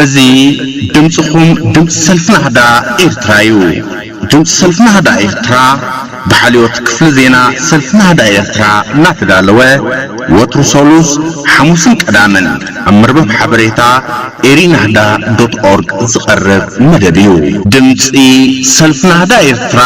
እዚ ድምፅኹም ድምፂ ሰልፊ ናህዳ ኤርትራ እዩ። ድምፂ ሰልፊ ናህዳ ኤርትራ ብሓልዮት ክፍሊ ዜና ሰልፊ ናህዳ ኤርትራ እናተዳለወ ወትሩ ሰሉስ፣ ሓሙስን ቀዳምን ኣብ መርበብ ሓበሬታ ኤሪናህዳ ዶት ኦርግ ዝቐርብ መደብ እዩ። ድምፂ ሰልፊ ናህዳ ኤርትራ፣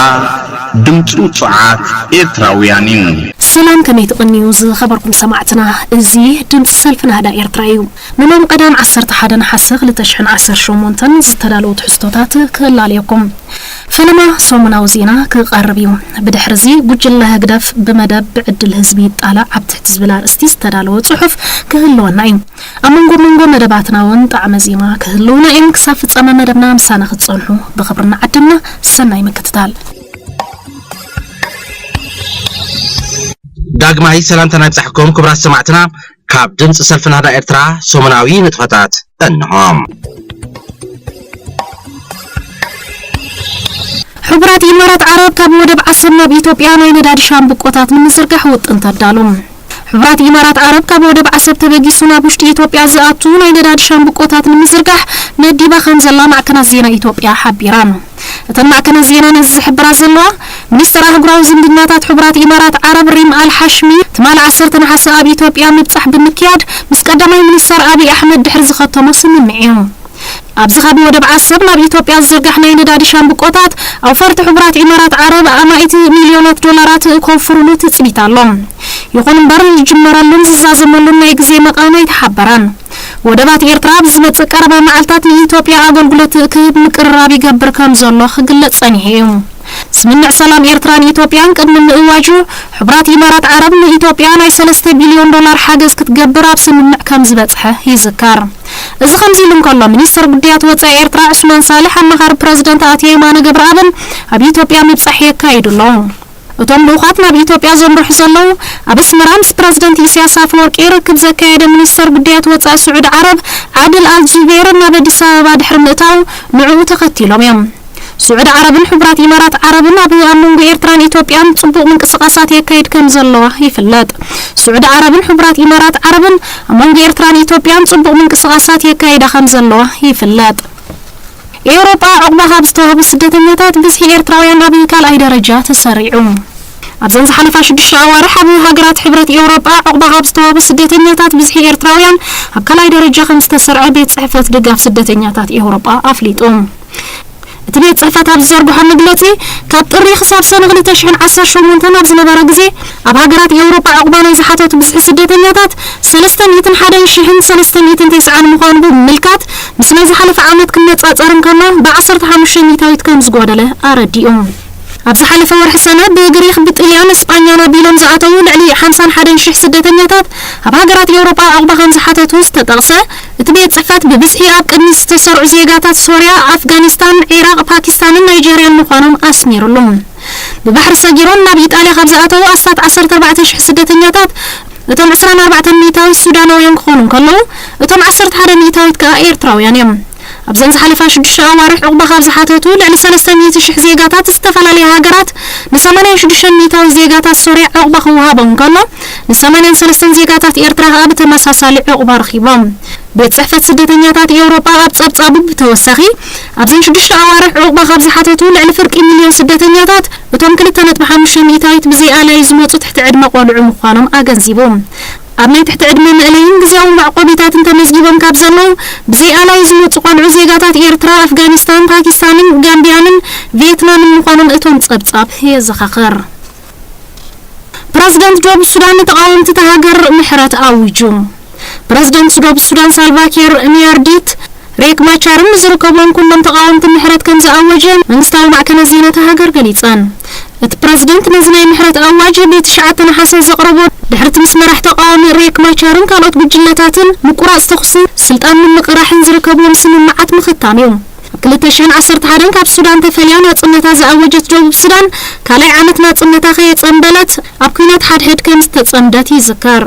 ድምፂ ውፁዓት ኤርትራውያን እዩ። ሰላም፣ ከመይ ትቕንዩ ዝኸበርኩም ሰማዕትና? እዚ ድምፂ ሰልፊ ናህዳ ኤርትራ እዩ። ንሎም ቀዳም ዓሰርተ ሓደ ነሓሰ ክልተ ሽሕን ዓሰርተ ሸሞንተን ዝተዳለዉ ትሕዝቶታት ክላለየኩም። ፈለማ ሰሙናዊ ዜና ክቐርብ እዩ። ብድሕሪ እዚ ጉጅለ ህግደፍ ብመደብ ብዕድል ህዝቢ ይጣላዕ ኣብ ትሕቲ ዝብል ኣርእስቲ ዝተዳለወ ጽሑፍ ክህልወና እዩ። ኣብ መንጎ መንጎ መደባትና እውን ጣዕመ ዜማ ክህልውና እዮም። ክሳብ ፍጻመ መደብና ምሳና ክትጸንሑ ብኽብሪ ንዓድምና። ሰናይ ምክትታል። ዳግማይ ሰላምታና ይብጻሕኩም ክቡራት ሰማዕትና። ካብ ድምፂ ሰልፊ ናህዳ ኤርትራ ሰሙናዊ ንጥፈታት እንሆ። ሕቡራት ኢማራት ዓረብ ካብ ወደብ ዓሰብ ናብ ኢትዮጵያ ናይ ነዳዲ ሻምብቆታት ንምዝርጋሕ ውጥን ተዳሉ። ሕቡራት ኢማራት ዓረብ ካብ ወደብ ዓሰብ ተበጊሱ ናብ ውሽጢ ኢትዮጵያ ዝኣቱ ናይ ነዳዲ ሻምብቆታት ንምዝርጋሕ መዲባ ከም ዘላ ማዕከናት ዜና ኢትዮጵያ ሓቢረን። እተን ማዕከናት ዜና ነዚ ዝሕብራ ዘለዋ፣ ሚኒስተር ኣህጉራዊ ዝምድናታት ሕቡራት ኢማራት ዓረብ ሪም ኣል ሓሽሚ ትማሊ ዓሰርተ ነሓሰ ኣብ ኢትዮጵያ ምብጻሕ ብምክያድ ምስ ቀዳማይ ሚኒስተር ኣብይ ኣሕመድ ድሕሪ ዝኸተሞ ስምምዕ እዩ። ኣብዚ ካብ ወደብ ዓሰብ ናብ ኢትዮጵያ ዝዝርጋሕ ናይ ነዳዲ ሻምብቆታት ኣውፈርቲ ሕቡራት ኢማራት ዓረብ ኣማኢት ሚልዮናት ዶላራት ከውፍሩሉ ትጽቢት ኣሎ። ይኹን እምበር ዝጅመረሉን ዝዛዘመሉን ናይ ግዜ መቓን ኣይተሓበረን። ወደባት ኤርትራ ኣብ ዝመጽእ ቀረባ መዓልታት ንኢትዮጵያ ኣገልግሎት ክህብ ምቅርራብ ይገብር ከም ዘሎ ክግለጽ ጸኒሑ እዩ። ስምምዕ ሰላም ኤርትራን ኢትዮጵያን ቅድሚ ምእዋጁ፣ ሕቡራት ኢማራት ዓረብ ንኢትዮጵያ ናይ ሰለስተ ቢልዮን ዶላር ሓገዝ ክትገብር ኣብ ስምምዕ ከም ዝበጽሐ ይዝከር። እዚ ከምዚ ኢሉ እንከሎ፣ ሚኒስተር ጉዳያት ወጻኢ ኤርትራ ዑስማን ሳልሕ ኣማኻሪ ፕረዚደንት ኣቶ የማነ ገብረኣብን ኣብ ኢትዮጵያ ምብጻሕ የካይዱ ኣለዉ። እቶም ልኡኻት ናብ ኢትዮጵያ ዘምርሑ ዘለዉ፣ ኣብ ኣስመራ ምስ ፕረዚደንት ኢሳያስ ኣፈወርቂ ርክብ ዘካየደ ሚኒስተር ጉዳያት ወጻኢ ስዑዲ ዓረብ ዓድል ኣል ጁቤር ናብ ኣዲስ ኣበባ ድሕሪ ምእታው ንዕኡ ተኸቲሎም እዮም። ስዑዲ ዓረብን ሕቡራት ኢማራት ዓረብን ኣብ፣ ኣብ መንጎ ኤርትራን ኢትዮጵያን ጽቡቕ ምንቅስቓሳት የካይድ ከም ዘለዋ ይፍለጥ። ስዑዲ ዓረብን ሕቡራት ኢማራት ዓረብን ኣብ መንጎ ኤርትራን ኢትዮጵያን ጽቡቕ ምንቅስቓሳት የካይዳ ከም ዘለዋ ይፍለጥ። ኤውሮጳ ዑቕባ ካብ ዝተዋህቡ ስደተኛታት ብዝሒ ኤርትራውያን ኣብ ካልኣይ ደረጃ ተሰሪዑ። ኣብዘን ዝሓለፋ ሽዱሽተ ኣዋርሕ ኣብ ሃገራት ሕብረት ኤውሮጳ ዑቕባ ካብ ዝተዋህቡ ስደተኛታት ብዝሒ ኤርትራውያን ኣብ ካልኣይ ደረጃ ከም ዝተሰርዐ ቤት ጽሕፈት ድጋፍ ስደተኛታት ኤውሮጳ ኣፍሊጡ። እቲ ቤት ጽሕፈት ኣብ ዝዘርግሖ መግለጺ፣ ካብ ጥሪ ክሳብ ሰነ ክልተ ሽሕን ዓሰርተ ሸሞንተን ኣብ ዝነበረ ግዜ ኣብ ሃገራት ኤውሮጳ ዑቕባ ናይ ዝሓተቱ ብዝሒ ስደተኛታት ሰለስተ ሚእትን ሓደን ሽሕን ሰለስተ ሚእትን ተስዓን ምዃኑ ብምምልካት፣ ምስ ናይ ዝሓለፈ ዓመት ክነጻጸር እንከሎ ብዓሰርተ ሓሙሽተ ሚእታዊት ከም ዝጎደለ ኣረዲኡ። ኣብ ዝሓለፈ ወርሒ ሰነ ብግሪኽ፣ ብጥልያን እስጳኛን ኣቢሎም ዝኣተዉ ልዕሊ ሓምሳን ሓደን ሽሕ ስደተኛታት ኣብ ሃገራት ኤውሮጳ ዑቕባ ከም ዝሓተቱ ዝተጠቕሰ እቲ ቤት ጽሕፈት፣ ብብዝሒ ኣብ ቅድሚት ዝተሰርዑ ዜጋታት ሶርያ፣ ኣፍጋኒስታን፣ ዒራቕ፣ ፓኪስታንን ናይጀርያን ምዃኖም ኣስሚሩሉ። ብባሕሪ ሰጊሮም ናብ ኢጣልያ ካብ ዝኣተዉ ኣስታት ዓሰርተ ኣርባዕተ ሽሕ ስደተኛታት፣ እቶም ዕስራን ኣርባዕተን ሚእታዊት ሱዳናውያን ክኾኑ እንከለዉ፣ እቶም ዓሰርተ ሓደ ሚእታዊት ከኣ ኤርትራውያን እዮም። ኣብዘን ዝሓለፋ ሽዱሽተ ኣዋርሕ ዑቕባ ካብ ዝሓተቱ ልዕሊ ሰለስተ ሚእቲ ሽሕ ዜጋታት ዝተፈላለያ ሃገራት፣ ንሰማንያን ሽዱሽተን ሚእታዊት ዜጋታት ሶርያ ዑቕባ ክወሃቦም እንከሎ፣ ንሰማንያን ሰለስተን ዜጋታት ኤርትራ ከኣ ብተመሳሳሊ ዑቕባ ረኺቦም። ቤት ጽሕፈት ስደተኛታት ኤውሮጳ ኣብ ጸብጻቡ ብተወሳኺ፣ ኣብዘን ሽዱሽተ ኣዋርሕ ዑቕባ ካብ ዝሓተቱ ልዕሊ ፍርቂ ሚልዮን ስደተኛታት፣ እቶም ክልተ ነጥቢ ሓሙሽተ ሚእታዊት ብዘይ ኣላዩ ዝመጹ ትሕቲ ዕድመ ቆልዑ ምዃኖም ኣገንዚቡ። ኣብ ናይ ትሕቲ ዕድመ መእለይን ግዝያዊ መዕቆቢታትን ተመዝጊቦም ካብ ዘለዉ ብዘይ ኣላዩ ዝመጹ ቆልዑ ዜጋታት ኤርትራ፣ ኣፍጋኒስታን፣ ፓኪስታንን ጋምቢያንን ቪየትናምን ምዃኖም እቶም ጸብጻብ የዘኻኽር። ፕረዚደንት ደቡብ ሱዳን ንተቓወምቲ እታ ሃገር ምሕረት ኣዊጁ። ፕረዚደንት ደቡብ ሱዳን ሳልቫ ኪር ማያርዲት፣ ሬክ ማቻርን ዝርከብዎም ኩሎም ተቓወምቲ ምሕረት ከም ዝኣወጀ መንግስታዊ ማዕከናት ዜና እታ ሃገር ገሊጸን። እቲ ፕረዚደንት ነዚ ናይ ምሕረት ኣዋጅ ብትሽዓተ ነሓሰ ዘቕረቦ፣ ድሕሪ እቲ ምስ መራሕ ተቓዋሚ ሬክ ማቻርን ካልኦት ጉጅለታትን ምቁራጽ ተኹስን ስልጣን ምምቕራሕን ዝርከብዎም ስምምዓት ምኽታም እዩ። ኣብ ክልተ ሽሕን ዓሰርተ ሓደን ካብ ሱዳን ተፈልያ ናጽነታ ዝኣወጀት ደቡብ ሱዳን፣ ካልኣይ ዓመት ናጽነታ ከየጸንበለት ኣብ ኲናት ሓድሕድ ከም ዝተጸምደት ይዝከር።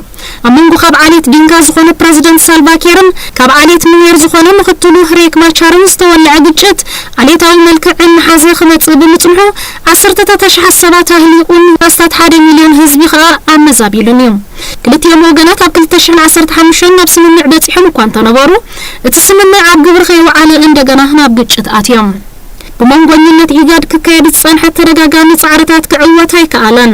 ኣብ መንጎ ካብ ዓሌት ዲንካ ዝኾነ ፕረዚደንት ሳልቫ ኪርን ካብ ዓሌት ኑዌር ዝኾነ ምኽትሉ ሬክ ማቻርን ዝተወልዐ ግጭት፣ ዓሌታዊ መልክዕ እናሓዘ ክመጽእ ብምጽንሑ፣ ዓሰርተታት ኣሽሓት ሰባት ኣህሊቑን ኣስታት ሓደ ሚልዮን ህዝቢ ከኣ ኣመዛቢሉን እዩ። ክልቲኦም ወገናት ኣብ ክልተ ሽሕን ዓሰርተ ሓሙሽተን ናብ ስምምዕ በጺሖም እኳ እንተነበሩ፣ እቲ ስምምዕ ኣብ ግብሪ ከይወዓለ እንደገና ናብ ግጭት ኣትዮም። ብመንጎኝነት ኢጋድ ክካየድ ዝጸንሐ ተደጋጋሚ ጻዕርታት ክዕወት ኣይከኣለን።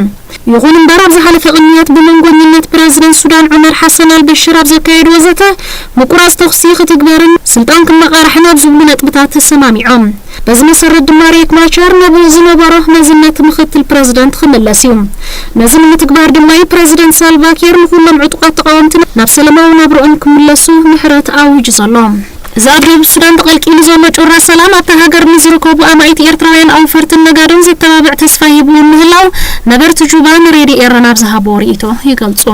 ይኹን እምበር፣ ኣብ ዝሓለፈ ቅንያት ብመንጎኝነት ፕረዚደንት ሱዳን ዑመር ሓሰን ኣልበሽር ኣብ ዘካየድዎ ዘተ፣ ምቁራጽ ተኹሲ ክትግበርን ስልጣን ክመቓራሕን ኣብ ዝብሉ ነጥብታት ተሰማሚዖም። በዚ መሰረት ድማ ሪየክ ማቻር ናብ ዝነበሮ መዝነት ምኽትል ፕረዚደንት ክምለስ እዩ። ነዚ ንምትግባር ድማ እዩ ፕረዚደንት ሳልቫኪር ንኹሎም ዕጡቓት ተቓወምቲ ናብ ሰላማዊ ናብርኦም ክምለሱ ምሕረት ኣዊጁ ዘሎ። እዚ ኣብ ደቡብ ሱዳን ተቐልቂሉ ዘሎ ጩራ ሰላም ኣብታ ሃገር ንዝርከቡ ኣማኢት ኤርትራውያን ኣውፈርትን ነጋዶን ዘተባብዕ ተስፋ ሂቡ ምህላው ነበርቲ ጁባ ንሬድዮ ኤረና ኣብ ዝሃብዎ ርእይቶ ይገልጹ።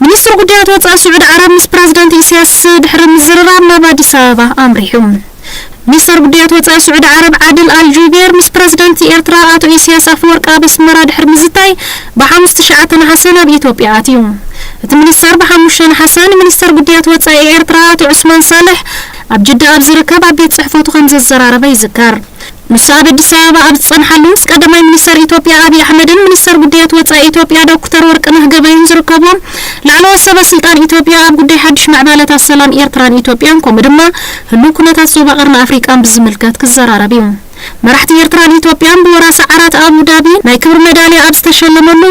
ሚኒስትር ጉዳያት ወጻኢ ስዑዲ ዓረብ ምስ ፕረዚደንት ኢሳያስ ድሕሪ ምዝርራብ ናብ ኣዲስ ኣበባ ኣምሪሑ። ሚኒስተር ጉዳያት ወጻኢ ስዑዲ ዓረብ ዓድል ኣል ጁቤር ምስ ፕረዚደንት ኤርትራ ኣቶ ኢሳያስ ኣፈወርቂ ኣብ ኣስመራ ድሕሪ ምዝታይ፣ ብሓሙስ ትሽዓተ ነሓሰ ናብ ኢትዮጵያ ኣትዩ። እቲ ሚኒስተር ብሓሙሽተ ነሓሰ ንሚኒስተር ጉዳያት ወጻኢ ኤርትራ ኣቶ ዑስማን ሳልሕ ኣብ ጅዳ ኣብ ዝርከብ ኣብ ቤት ጽሕፈቱ ከም ዘዘራረበ ይዝከር። ንሱ ኣብ ኣዲስ ኣበባ ኣብ ዝጸንሓሉ፣ ምስ ቀዳማይ ሚኒስተር ኢትዮጵያ ኣብይ ኣሕመድን ሚኒስተር ጉዳያት ወጻኢ ኢትዮጵያ ዶክተር ወርቅነህ ገበዮን ዝርከብዎም ላዕለዎት ሰበ ስልጣን ኢትዮጵያ ኣብ ጉዳይ ሓድሽ ምዕባለታት ሰላም ኤርትራን ኢትዮጵያን፣ ከምኡ ድማ ህሉው ኩነታት ዞባ ቀርኒ ኣፍሪቃን ብዝምልከት ክዘራረብ እዩ። መራሕቲ ኤርትራን ኢትዮጵያን ብወራሲ ዓራት ኣቡ ዳቢ ናይ ክብሪ መዳልያ ኣብ ዝተሸለመሉ፣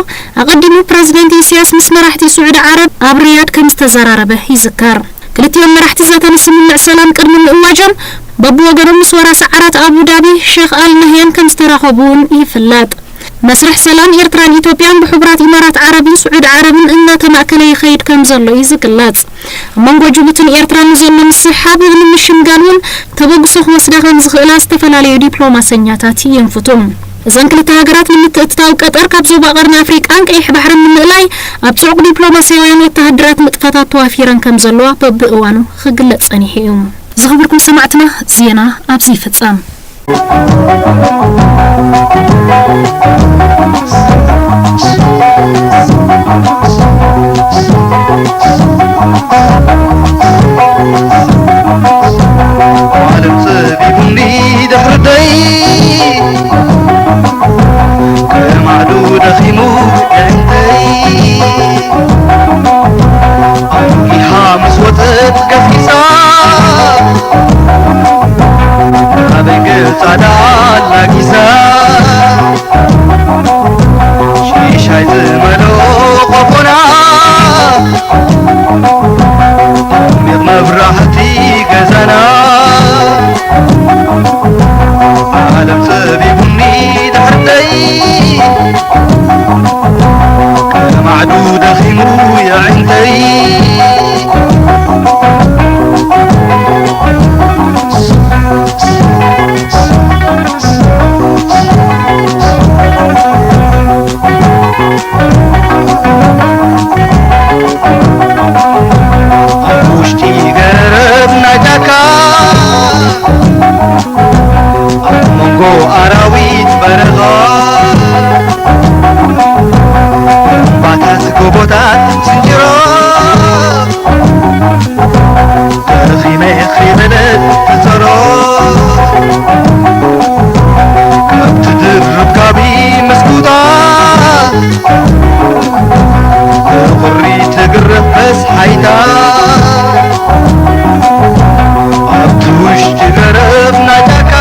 ኣቐዲሙ ፕረዚደንት ኢሳያስ ምስ መራሕቲ ስዑዲ ዓረብ ኣብ ሪያድ ከም ዝተዘራረበ ይዝከር። ክልቲኦም መራሕቲ ዘተ ንስምምዕ ሰላም ቅድሚ ምእዋጆም፣ በብወገኖም ምስ ወራሲ ዓራት ኣቡ ዳቢ ሼኽ ኣል ነህያን ከም ዝተራኸቡ እውን ይፍለጥ። መስርሕ ሰላም ኤርትራን ኢትዮጵያን ብሕቡራት ኢማራት ዓረብን ስዑዲ ዓረብን እናተማእከለ ይኸይድ ከም ዘሎ እዩ ዝግለጽ። ኣብ መንጎ ጅቡትን ኤርትራን ዘሎ ምስሕሓብ ንምሽምጋል እውን ተበግሶ ክወስዳ ከም ዝኽእላ ዝተፈላለዩ ዲፕሎማሰኛታት የንፍቱ። እዘን ክልተ ሃገራት ንምትእትታው ቀጠር ካብ ዞባ ቀርኒ ኣፍሪቃን ቀይሕ ባሕርን ንምእላይ ኣብ ጽዑቕ ዲፕሎማስያውያን ወተሃደራት ንጥፈታት ተዋፊረን ከም ዘለዋ በብእዋኑ ክግለጽ ጸኒሑ እዩ። ዝኸበርኩም ሰማዕትና፣ ዜና ኣብዚ ይፍጸም። ዓለም ጸቢቡኒ ድሕርደይ፣ ከማዕዱ ደኺሙ የዒንተይ። ኣውጊሃ ምስ ወጸት ገስጊሳ፣ ናበይ ገጻ ደኣ ኣላጊሳ። ሽሻይ ዝመልኦ ቆፎና፣ ዓሚቕ መብራህቲ ገዛና። ዓለም ጸቢቡኒ ድሕርደይ፣ ከማዕዱ ደኺሙ የዒንተይ። ኣብ ውሽጢ ገረብ ናይ ጫካ፣ ኣብ መንጎ ኣራዊት በረኻ፣ እምባታት ጎቦታት ስንጭሮ፣ ደኺመ ከይበለት ትጸሮ፣ ካብቲ ድርብ ጋቢ ምስኩታ፣ ብቑሪ ትግረፍ በስሓይታ። ኣብቲ ውሽጢ ገረብ ናይ ጫካ፣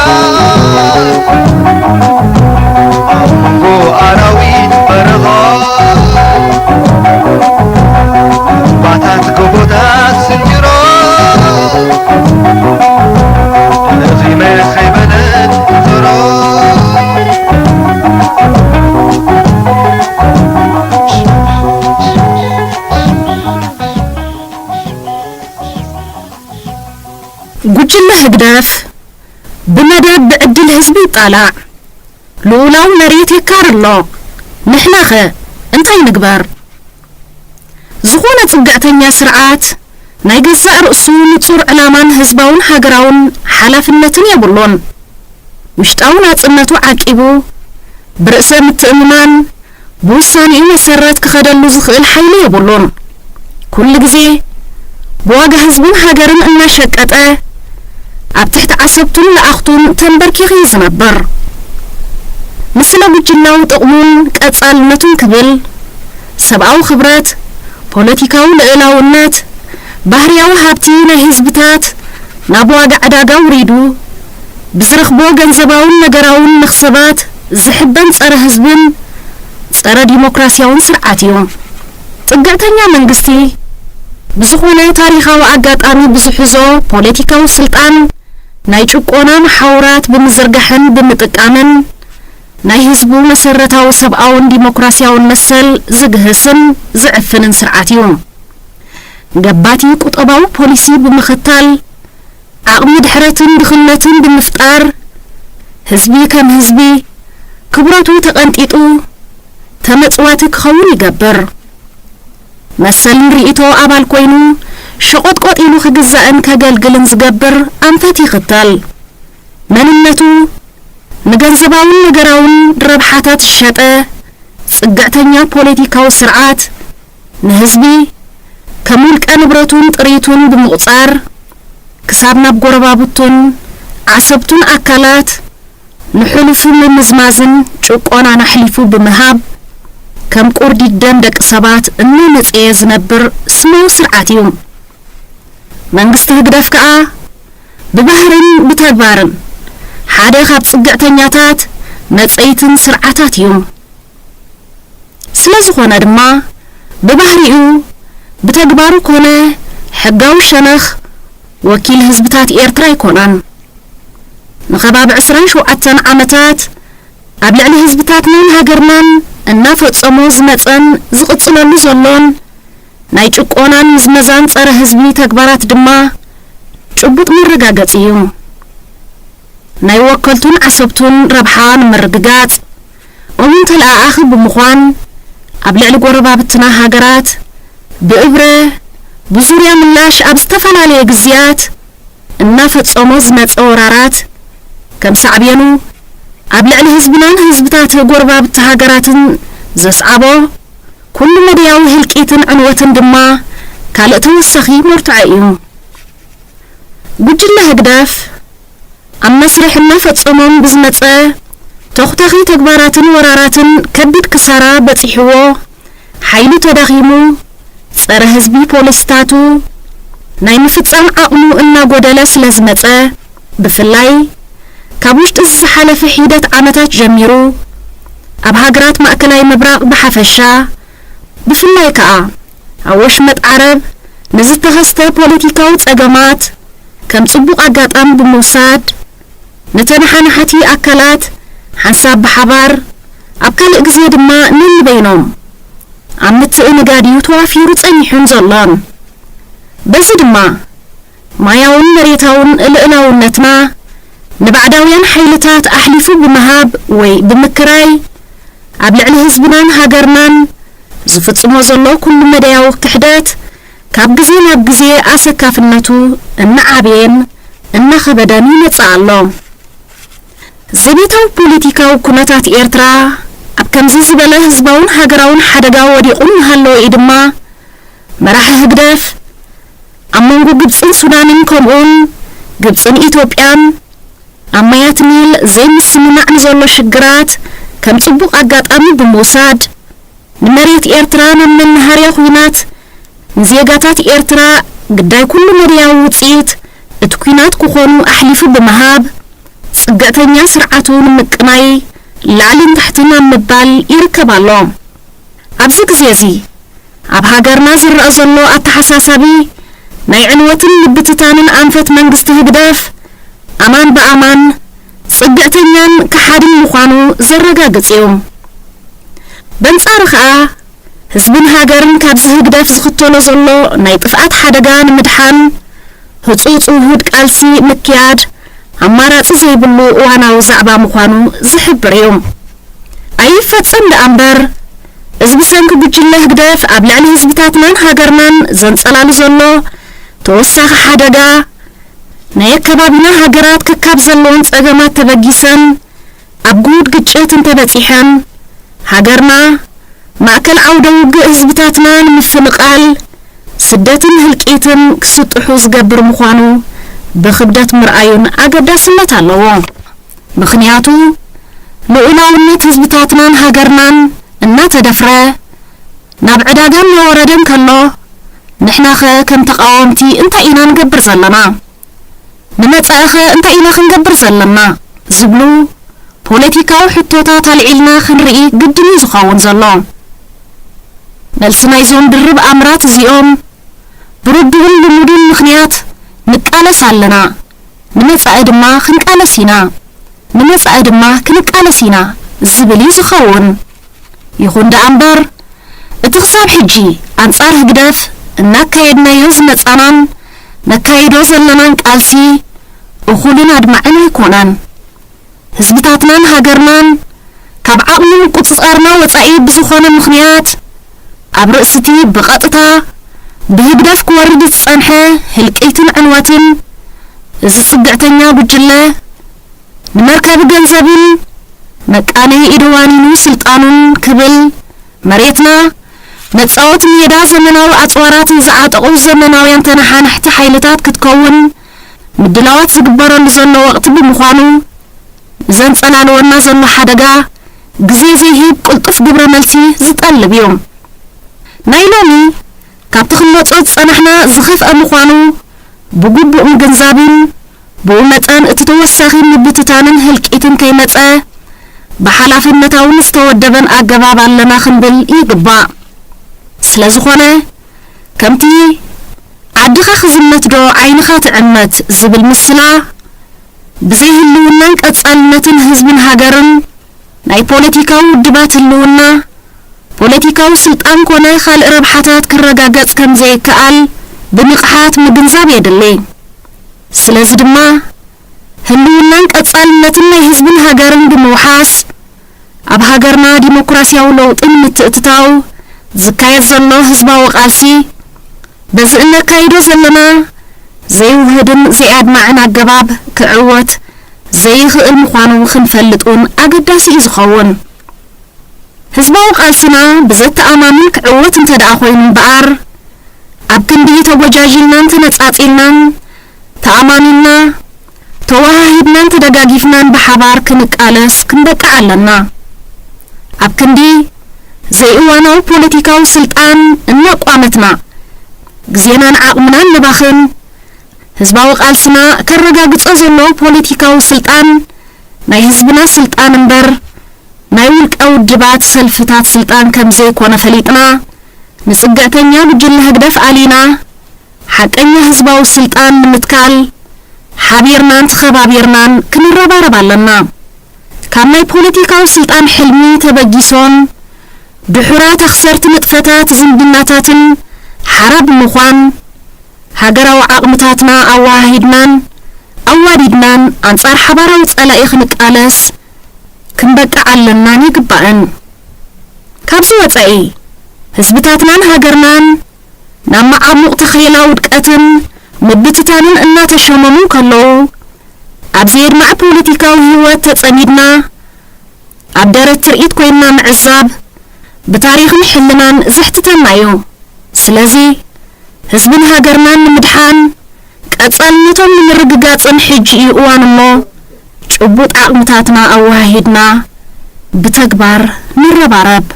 ኣብ መንጎ ኣራዊት በረኻ፣ እምባታት ጎቦታት ስንጭሮ፣ ደኺመ ከይበለት ትዞሮ። ጉጅለ ህግደፍ ብመደብ ብዕድል ህዝቢ ይጣላዕ፣ ልኡላዊ መሬት ይካር ኣሎ። ንሕናኸ እንታይ ንግበር? ዝኾነ ጽግዕተኛ ስርዓት ናይ ገዛእ ርእሱ ንጹር ዕላማን ህዝባውን ሃገራውን ሓላፍነትን የብሉን። ውሽጣዊ ናጽነቱ ዓቂቡ፣ ብርእሰ ምትእምማን፣ ብውሳኔኡ መሰረት ክኸደሉ ዝኽእል ሓይሊ የብሉን። ኩሉ ግዜ ብዋጋ ህዝብን ሃገርን እናሸቀጠ፣ ኣብ ትሕቲ ዓሰብቱን ለኣኽቱን ተንበርኪኹ እዩ ዝነብር። ንስለ ጉጅላዊ ጥቕሙን ቀጻልነቱን ክብል፣ ሰብኣዊ ክብረት፣ ፖለቲካዊ ልእላውነት፣ ባህርያዊ ሃብቲ ናይ ህዝብታት ናብ ዋጋ ዕዳጋ ውሪዱ፣ ብዝረኽቦ ገንዘባውን ነገራውን መኽሰባት ዝሕበን ጸረ ህዝብን ጸረ ዲሞክራሲያውን ስርዓት እዩ። ጽግዕተኛ መንግስቲ ብዝኾነ ታሪኻዊ ኣጋጣሚ ብዝሕዞ ፖለቲካዊ ስልጣን ናይ ጭቆና መሓውራት ብምዝርጋሕን ብምጥቃምን ናይ ህዝቡ መሰረታዊ ሰብኣውን ዲሞክራሲያውን መሰል ዝግህስን ዝዕፍንን ስርዓት እዩ። ገባቲ ቁጠባዊ ፖሊሲ ብምኽታል ዓቕሚ ድሕረትን ድኽነትን ብምፍጣር ህዝቢ ከም ህዝቢ ክብረቱ ተቐንጢጡ ተመጽዋቲ ክኸውን ይገብር። መሰልን ርእይቶ ኣባል ኮይኑ ሸቖጥቆጥ ኢሉ ክግዛእን ከገልግልን ዝገብር ኣንፈት ይኽተል። መንነቱ ንገንዘባውን ነገራውን ረብሓታት ዝሸጠ ጽግዕተኛ ፖለቲካዊ ስርዓት ንህዝቢ ከም ውልቀ ንብረቱን ጥሪቱን ብምቑጻር ክሳብ ናብ ጎረባብቱን ዓሰብቱን ኣካላት ንሕሉፉ ምምዝማዝን ጭቆናን ኣሕሊፉ ብምሃብ ከም ቁርዲት ደም ደቂ ሰባት እናመጽየ ዝነብር ስማዊ ስርዓት እዩ። መንግስቲ ህግደፍ ከኣ ብባህርን ብተግባርን ሓደ ካብ ጽግዕተኛታት መጸይትን ስርዓታት እዩ። ስለ ዝኾነ ድማ ብባህሪኡ ብተግባሩ ኮነ ሕጋዊ ሸነኽ ወኪል ህዝብታት ኤርትራ ኣይኮነን። ንኸባቢ ዕስራን ሸውዓተን ዓመታት ኣብ ልዕሊ ህዝብታትናን ሃገርናን እናፈጸሞ ዝመጸን ዝቕጽለሉ ዘሎን ናይ ጭቆናን ምዝመዛን ጸረ ህዝቢ ተግባራት ድማ ጭቡጥ መረጋገጺ እዩ። ናይ ወከልቱን ዓሰብቱን ረብሓ ንምርግጋጽ እውን ተለኣኣኺ ብምዃን ኣብ ልዕሊ ጎረባብትና ሃገራት ብእብረ ብዙርያ ምላሽ ኣብ ዝተፈላለየ ግዝያት እናፈጸሞ ዝመጸ ወራራት ከም ሳዕቤኑ ኣብ ልዕሊ ህዝብናን ህዝብታት ጎረባብቲ ሃገራትን ዘስዓቦ ኩሉ መደያዊ ህልቂትን ዕንወትን ድማ ካልእ ተወሳኺ መርትዖ እዩ። ጉጅለ ህግደፍ ኣብ መስርሕ እናፈጸሞም ብዝመጸ ተኹታኺ ተግባራትን ወራራትን ከቢድ ክሳራ በጺሕዎ፣ ሓይሉ ተዳኺሙ፣ ጸረ ህዝቢ ፖሊሲታቱ ናይ ምፍጻም ዓቕሙ እናጎደለ ስለ ዝመጸ፣ ብፍላይ ካብ ውሽጢ እዚ ዝሓለፈ ሒደት ዓመታት ጀሚሩ ኣብ ሃገራት ማእከላይ ምብራቕ ብሓፈሻ፣ ብፍላይ ከኣ ኣብ ወሽመጥ ዓረብ ንዝተኸስተ ፖለቲካዊ ጸገማት ከም ጽቡቕ ኣጋጣሚ ብምውሳድ፣ ንተነሓናሕቲ ኣካላት ሓንሳብ ብሓባር፣ ኣብ ካልእ ግዜ ድማ ነንበይኖም ኣብ ምትእንጋድ እዩ ተዋፊሩ ጸኒሑን ዘሎን። በዚ ድማ ማያውን መሬታውን ልእላውነትና ንባዕዳውያን ሓይልታት ኣሕሊፉ ብምሃብ ወይ ብምክራይ፣ ኣብ ልዕሊ ህዝብናን ሃገርናን ዝፍጽሞ ዘሎ ኩሉ መዳያዊ ክሕደት ካብ ግዜ ናብ ግዜ ኣሰካፍነቱ እናዓበየን እናኸበደን ይመጽእ ኣሎ። ዘቤታዊ ፖለቲካዊ ኩነታት ኤርትራ ኣብ ከምዚ ዝበለ ህዝባውን ሃገራውን ሓደጋ ወዲቑ እናሃለወ እዩ ድማ መራሒ ህግደፍ ኣብ መንጎ ግብጽን ሱዳንን ከምኡውን ግብጽን ኢትዮጵያን ኣብ ማያት ኒል ዘይምስምማዕ ንዘሎ ሽግራት ከም ጽቡቕ ኣጋጣሚ ብምውሳድ ንመሬት ኤርትራ ናብ መናሃርያ ኹናት ንዜጋታት ኤርትራ ግዳይ ኩሉ መድያዊ ውጽኢት እቲ ኲናት ክኾኑ ኣሕሊፉ ብምሃብ ጽግዕተኛ ስርዓቱ ንምቅናይ ላዕልን ታሕትን ኣብ ምባል ይርከብ ኣሎ። ኣብዚ ግዜ እዚ ኣብ ሃገርና ዝረኣ ዘሎ ኣተሓሳሳቢ ናይ ዕንወትን ምብትታንን ኣንፈት መንግስቲ ህግደፍ ኣማን ብኣማን ጽግዕተኛን ከሓድን ምዃኑ ዘረጋግጽ እዩ። በንጻሩ ከኣ ህዝብን ሃገርን ካብዚ ህግደፍ ዝኽተሎ ዘሎ ናይ ጥፍኣት ሓደጋ ንምድሓን ህጹጽ ውሁድ ቃልሲ ምክያድ ኣማራጺ ዘይብሉ እዋናዊ ዛዕባ ምዃኑ ዝሕብር እዩ። ኣይፈጸም ደኣ እምበር፣ እዚ ብሰንኪ ጉጅለ ህግደፍ ኣብ ልዕሊ ህዝብታትናን ሃገርናን ዘንጸላሉ ዘሎ ተወሳኺ ሓደጋ፣ ናይ ኣከባቢና ሃገራት ከካብ ዘለወን ጸገማት ተበጊሰን ኣብ ግሁድ ግጭት እንተበጺሐን፣ ሃገርና ማእከል ዓውደ ውግእ ህዝብታትና ንምፍንቓል፣ ስደትን ህልቂትን ክስጥሑ ዝገብር ምዃኑ ብኽብደት ምርኣዩን ኣገዳስነት ኣለዎ። ምኽንያቱ፣ ልኡላውነት ህዝብታትናን ሃገርናን እናተደፍረ፣ ናብ ዕዳጋ እናወረደ እንከሎ፣ ንሕናኸ ከም ተቓወምቲ እንታይ ኢና ንገብር ዘለና? ንመጻኢኸ እንታይ ኢና ክንገብር ዘለና? ዝብሉ ፖለቲካዊ ሕቶታት ኣልዒልና ክንርኢ ግድን እዩ ዝኸውን ዘሎ። መልሲ ናይዞም ድርብ ኣምራት እዚኦም፣ ብርዱእን ልሙድን ምኽንያት ንቃለስ ኣለና፣ ንመጻኢ ድማ ክንቃለስ ኢና፣ ንመጻኢ ድማ ክንቃለስ ኢና ዝብል እዩ ዝኸውን። ይኹን ደኣ እምበር፣ እቲ ክሳብ ሕጂ ኣንጻር ህግደፍ እናካየድናዮ ዝመጻናን ነካይዶ ዘለናን ቃልሲ እኹልን ኣድማዕን ኣይኮነን። ህዝብታትናን ሃገርናን ካብ ዓቕሚ ምቁጽጻርና ወጻኢ ብዝኾነ ምኽንያት፣ ኣብ ርእሲ እቲ ብቐጥታ ብህግደፍ ክወርድ ዝጸንሐ ህልቂትን ዕንወትን፣ እዚ ጽግዕተኛ ጉጅለ ንመርከቢ ገንዘብን መቃነዪ ኢዱ ዋኒኑ ስልጣኑን ክብል፣ መሬትና መጻወቲ ሜዳ ዘመናዊ ኣጽዋራት ንዝዓጠቑ ዘመናውያን ተነሓናሕቲ ሓይልታት ክትከውን ምድላዋት ዝግበረሉ ዘሎ ወቕቲ ብምዃኑ፣ ዘንጸላለወና ዘሎ ሓደጋ ግዜ ዘይህብ ቅልጡፍ ግብረ መልሲ ዝጠልብ እዩ። ናይ ሎሚ ካብቲ ክንመጾ ዝጸናሕና ዝኸፍአ ምዃኑ ብግቡእ ምግንዛብን፣ ብኡ መጠን እቲ ተወሳኺ ምብትታንን ህልቂትን ከይመጸ ብሓላፍነታውን ዝተወደበን ኣገባብ ኣለና ክንብል ይግባእ። ስለ ዝኾነ፣ ከምቲ "ዓድኻ ክዝመት ዶ ዓይንኻ ትዕመት" ዝብል ምስላ፣ ብዘይ ህልውናን ቀጻልነትን ህዝብን ሃገርን፣ ናይ ፖለቲካዊ ውድባት ህልውና፣ ፖለቲካዊ ስልጣን ኮነ ካልእ ረብሓታት ክረጋገጽ ከም ዘይከኣል ብንቕሓት ምግንዛብ የድሊ። ስለዚ ድማ፣ ህልውናን ቀጻልነትን ናይ ህዝብን ሃገርን ብምውሓስ፣ ኣብ ሃገርና ዲሞክራሲያዊ ለውጢ ንምትእትታው ዝካየድ ዘሎ ህዝባዊ ቃልሲ፣ በዚ እነካይዶ ዘለና ዘይውህድን ዘይኣድማዕን ኣገባብ ክዕወት ዘይኽእል ምዃኑ ክንፈልጥ እውን ኣገዳሲ እዩ ዝኸውን። ህዝባዊ ቃልስና ብዘተኣማምን ክዕወት እንተ ደኣ ኮይኑ እምበኣር፣ ኣብ ክንዲ ተጎጃጂልናን ተነጻጺልናን፣ ተኣማሚንና፣ ተወሃሂድናን ተደጋጊፍናን ብሓባር ክንቃለስ ክንበቅዕ ኣለና። ኣብ ክንዲ ዘይእዋናዊ ፖለቲካዊ ስልጣን እናቋመትና፣ ግዜናን ዓቕምናን ነባኽን፣ ህዝባዊ ቃልስና ከረጋግጾ ዘለዎ ፖለቲካዊ ስልጣን ናይ ህዝብና ስልጣን እምበር፣ ናይ ውልቀ ውድባት ሰልፍታት ስልጣን ከም ዘይኮነ ፈሊጥና፣ ንጽግዕተኛ ጉጅለ ህግደፍ ኣሊና፣ ሓቀኛ ህዝባዊ ስልጣን ንምትካል፣ ሓቢርናን ተኸባቢርናን ክንረባረብ ኣለና። ካብ ናይ ፖለቲካዊ ስልጣን ሕልሚ ተበጊሶን፣ ድሑራት ኣኽሰርቲ ንጥፈታት ዝምድናታትን ሓራ ብምዃን፣ ሃገራዊ ዓቕምታትና ኣወሃሂድናን ኣዋዲድናን ኣንጻር ሓባራዊ ጸላኢ ክንቃለስ ክንበቅዕ ኣለናን ይግባእን። ካብዚ ወጻኢ፣ ህዝብታትናን ሃገርናን ናብ መዓሙቕ ተኸላ ውድቀትን ምብትታንን እናተሸመሙ እንከለዉ፣ ኣብ ዘየድማዕ ፖለቲካዊ ህይወት ተጸሚድና፣ ኣብ ደረት ትርኢት ኮይንና ምዕዛብ፣ ብታሪኽን ሕልናን ዘሕትተና እዩ። ስለዚ፣ ህዝብን ሃገርናን ንምድሓን፣ ቀጻልነቶም ንምርግጋጽን ሕጂ እዩ እዋን እሞ፣ ጭቡጥ ዓቕምታትና ኣወሃሂድና ብተግባር ንረባረብ።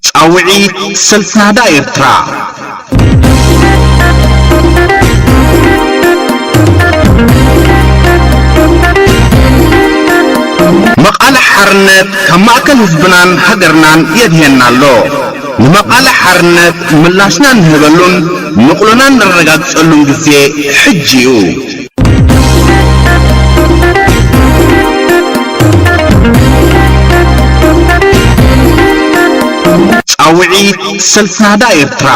ጻውዒት ሰልፊ ናህዳ ኤርትራ። መቓልሕ ሓርነት ካብ ማእከል ህዝብናን ሃገርናን የድህየና ኣሎ። ንመቓልሕ ሓርነት ምላሽና እንህበሉን ንቕሎና እነረጋግጸሉን ግዜ ሕጂ እዩ። ጻውዒት ሰልፊ ናህዳ ኤርትራ።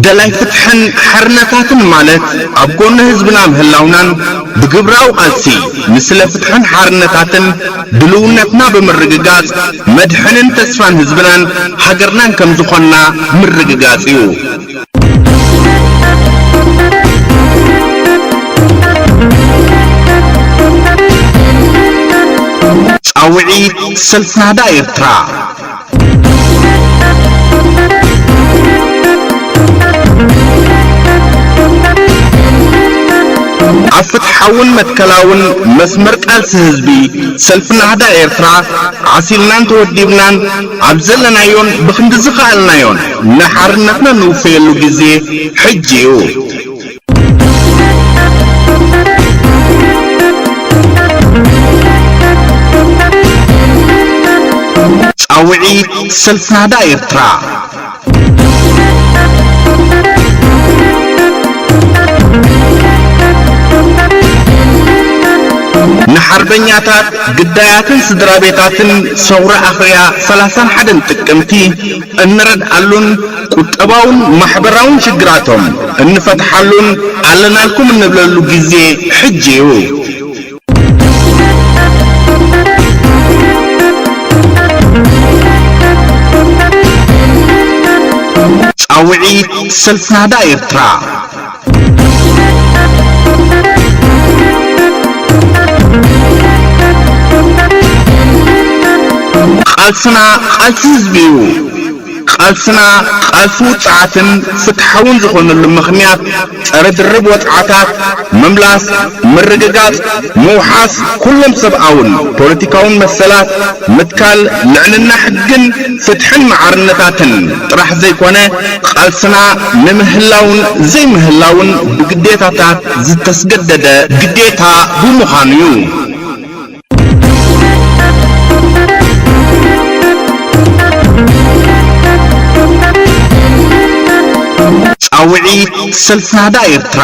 ደላይ ፍትሕን ሓርነታትን ማለት ኣብ ጎኒ ህዝብና ምህላውናን ብግብራዊ ቃልሲ ንስለ ፍትሕን ሓርነታትን ድልውነትና ብምርግጋጽ መድሕንን ተስፋን ህዝብናን ሃገርናን ከም ዝኾንና ምርግጋጽ እዩ። ጻውዒት ሰልፊ ናህዳ ኤርትራ። ኣብ ፍትሓውን መትከላውን መስመር ቃልሲ ህዝቢ፣ ሰልፊ ናህዳ ኤርትራ ዓሲልናን ተወዲብናን ኣብ ዘለናዮን ብኽንዲ ዝኸኣልናዮን ንሓርነትና ንውፈየሉ ግዜ ሕጂ እዩ። ጻውዒት ሰልፊ ናህዳ ኤርትራ። ንሓርበኛታት፣ ግዳያትን ስድራ ቤታትን ሰውራ ኣኽርያ ሰላሳን ሓደን ጥቅምቲ እንረድኣሉን ቁጠባውን ማሕበራውን ሽግራቶም እንፈትሓሉን ኣለናልኩም እንብለሉ ግዜ ሕጂ እዩ። ጻውዒት ሰልፊ ናህዳ ኤርትራ። ቃልስና ቃልሲ ህዝቢ እዩ። ቃልስና ቃልሲ ውጽዓትን ፍትሓውን ዝኾነሉ ምኽንያት፣ ጸረ ድርብ ወጽዓታት፣ ምምላስ፣ ምርግጋጽ፣ ምውሓስ ኩሎም ሰብኣውን ፖለቲካውን መሰላት፣ ምትካል ልዕልና ሕግን ፍትሕን ማዕርነታትን ጥራሕ ዘይኮነ፣ ቃልስና ንምህላውን ዘይምህላውን ብግዴታታት ዝተስገደደ ግዴታ ብምዃኑ እዩ። ጻውዒት ሰልፊ ናህዳ ኤርትራ።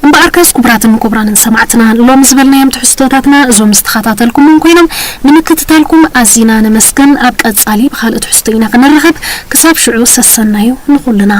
እምበኣርከስ ክቡራትን ክቡራንን ሰማዕትና፣ ሎሚ ዝበልናዮም ትሕዝቶታትና እዞም ዝተኸታተልኩምዎም ኮይኖም፣ ንምክትታልኩም ኣዚና ነመስግን። ኣብ ቀጻሊ ብኻልእ ትሕዝቶ ኢና ክንራኸብ። ክሳብ ሽዑ ሰሰናዩ ንኹልና።